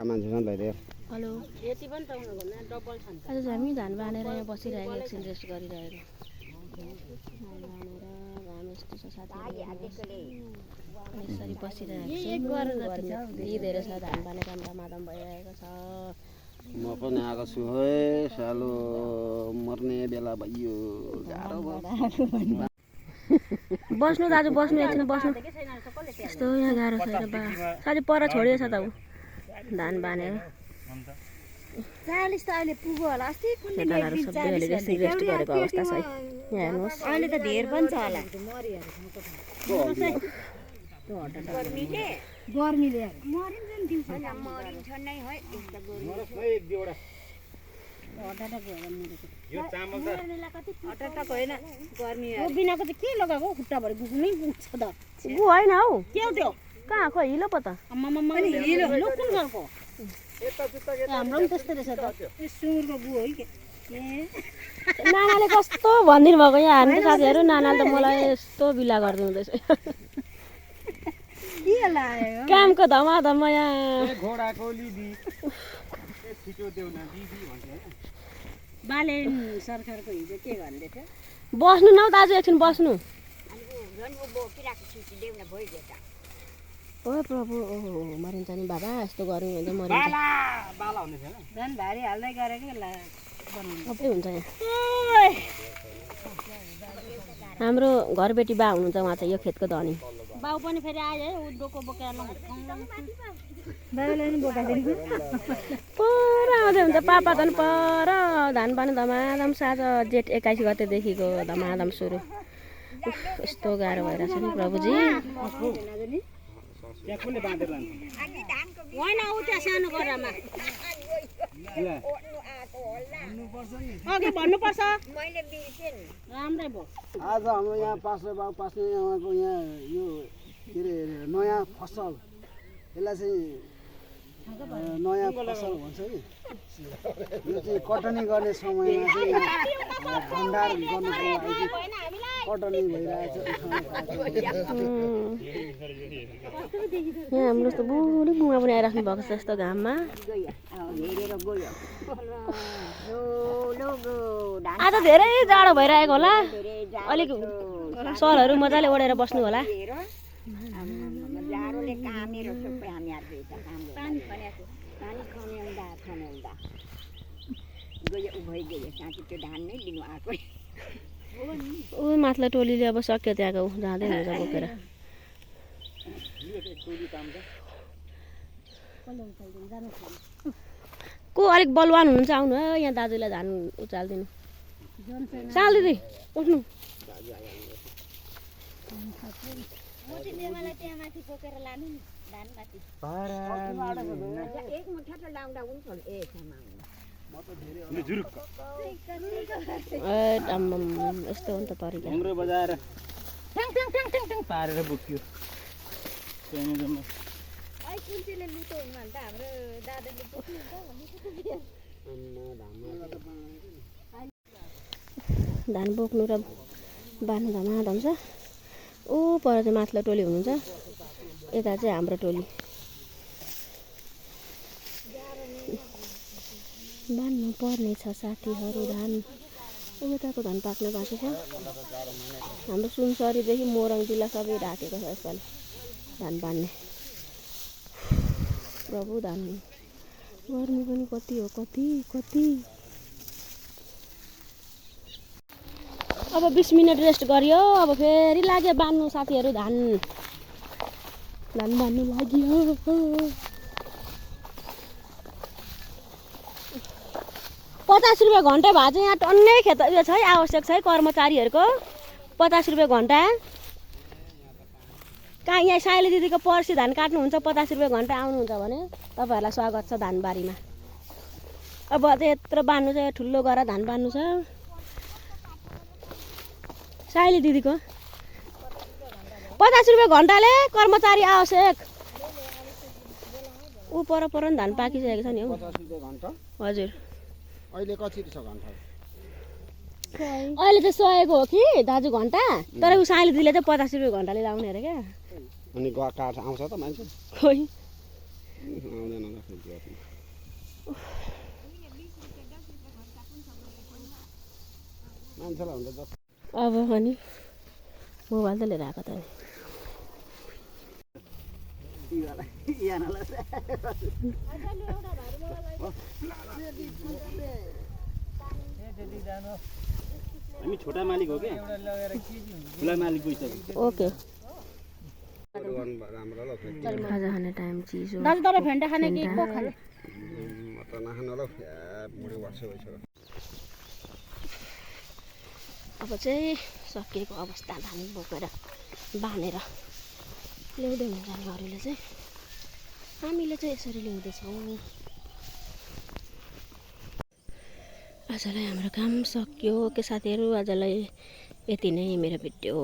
मान्छेसँग लैदियो हेलो यति पनि पाउनु भन्न डबल खान्छ आज चाहिँ हामी धान बानेर यहाँ बसिरहेको एकछिन रेस्ट गरिरहेको घाम यस्तो छ साथीहरू यसरी बसिरहेको यी धेरै छ धान बाने काम मादम भइरहेको छ म पनि आएको छु है सालो मर्ने बेला भइयो गाह्रो बस्नु दाजु बस्नु एकछिन बस्नु यस्तो यहाँ गाह्रो छैन बा साथी पर छोडिएछ त ऊ धान बानेर 40 त अहिले पुग्यो होला अस्ति कुनै केटाहरू सबैले रेस्ट गरेको अवस्था छ है यहाँ हेर्नुहोस् अहिले त धेर पनि छ होला गर्मीले मरिन्छ नि दिउँसो मरिन्छ नै है यस्तो हटाटक होइन गर्मी बिनाको चाहिँ के लगाएको खुट्टाभरि गुक्नै गुक्छ त गु होइन हौ के हो त्यो कहाँ खै हिलो पो त हिलो कुन खालको हाम्रो पनि त्यस्तै रहेछ त सुँगुरको गु हो कि नानाले कस्तो भनिदिनु भएको यहाँ हाम्रो साथीहरू नानाले त मलाई यस्तो बिला गरिदिनु हुँदैछ कामको धमाधम यहाँ बालेन सरकारको हिजो के भन्दै थियो बस्नु न हौ दाजु एकछिन बस्नु ओ प्रभु ओहो मरिन्छ नि बाबा यस्तो गर्मी हुन्छ मरिन्छ झन् भारी हाल्दै गरेको सबै हुन्छ यहाँ हाम्रो घरबेटी बा हुनुहुन्छ उहाँ चाहिँ यो खेतको धनी बाउ पनि फेरि आयो है उद्रोको बोकेर पर आउँदै हुन्छ पापा झन् पर धान पानी धमाधम साँझ जेठ 21 गतेदेखिको धमाधम सुरु यस्तो गाह्रो भइरहेछ नि प्रभुजी होइन उ त्यहाँ सानो गरामा अघि भन्नुपर्छ राम्रै भयो आज हाम्रो यहाँ पास्ने बाउ पास्ने उहाँको यहाँ यो के अरे नयाँ फसल यसलाई चाहिँ नयाँ फसल भन्छ कि यो चाहिँ कटनी गर्ने समयमा चाहिँ भण्डार गर्नुको लागि कटनी भइरहेछ यहाँ हाम्रो यस्तो बुढी बुवा पनि आइराख्नु भएको छ यस्तो घाममा आज धेरै जाडो भइरहेको होला अलिक सरहरू मजाले ओढेर बस्नु होला ऊ माथिल्लो टोलीले अब सक्यो त्यहाँको जाँदै हुन्छ बोकेर को अलिक बलवान हुनुहुन्छ आउनु है यहाँ दाजुलाई धान उचालिदिनु चाल दिदी उठ्नु यस्तो हो नि त तरिका पारेर बोक्यो धान बोक्नु र बाँध्नु धमाधम छ ऊ पर चाहिँ माथिल्लो टोली हुनुहुन्छ यता चाहिँ हाम्रो टोली बाँध्नु पर्ने छ साथीहरू धान यताको धान पाक्न बाँकी छ हाम्रो सुनसरीदेखि मोरङ जिल्ला सबै ढाकेको छ यसपालि धान बाँध्ने प्रभु धान गर्मी पनि कति हो कति अब 20 मिनट रेस्ट गरियो अब फेरि लाग्यो बाँध्नु साथीहरू धान बाँध्नु लाग्यो 50 रुपियाँ घन्टा भए चाहिँ यहाँ टन्नै खेत उयो छ है आवश्यक छ है कर्मचारीहरूको 50 रुपियाँ घन्टा कहाँ यहाँ साइली दिदीको पर्सि धान काट्नुहुन्छ 50 रुपियाँ घन्टा आउनुहुन्छ भने तपाईँहरूलाई स्वागत छ धानबारीमा अब चाहिँ यत्रो बाँध्नु छ ठुलो गरेर धान बाँध्नु छ साइली दिदीको 50 रुपियाँ घन्टाले कर्मचारी आवश्यक ऊ पर नि धान पाकिसकेको छ नि हौ 50 रुपियाँ घन्टा हजुर अहिले कति छ घन्टा अहिले चाहिँ 100 को हो कि दाजु घन्टा तर ऊ साइली दिदीले चाहिँ 50 रुपियाँ घन्टाले लाउने अरे क्या अनि काठ आउँछ त मान्छे खोइ आउँदैन होला फेरि गर्नु। मान्छेलाई हुन्छ जस्तो अब अनि मोबाइल त लिएर आएको त नि हामी छोटा मालिक हो क्या ठुला मालिक गइसक्यो ओके राम्रो होला फेरि खाजा खाने टाइम चिसो दाजु तपाईँ भेन्डा खाने कि को खाने म त नखानु होला बुढी वर्ष भइसक्यो। अब चाहिँ सकिएको अवस्था धान बोकेर बाँधेर ल्याउँदै हुन्छ नि अरूले चाहिँ हामीले चाहिँ यसरी ल्याउँदैछौँ। आजलाई हाम्रो काम सक्यो के साथीहरू आजलाई यति नै मेरो भिडियो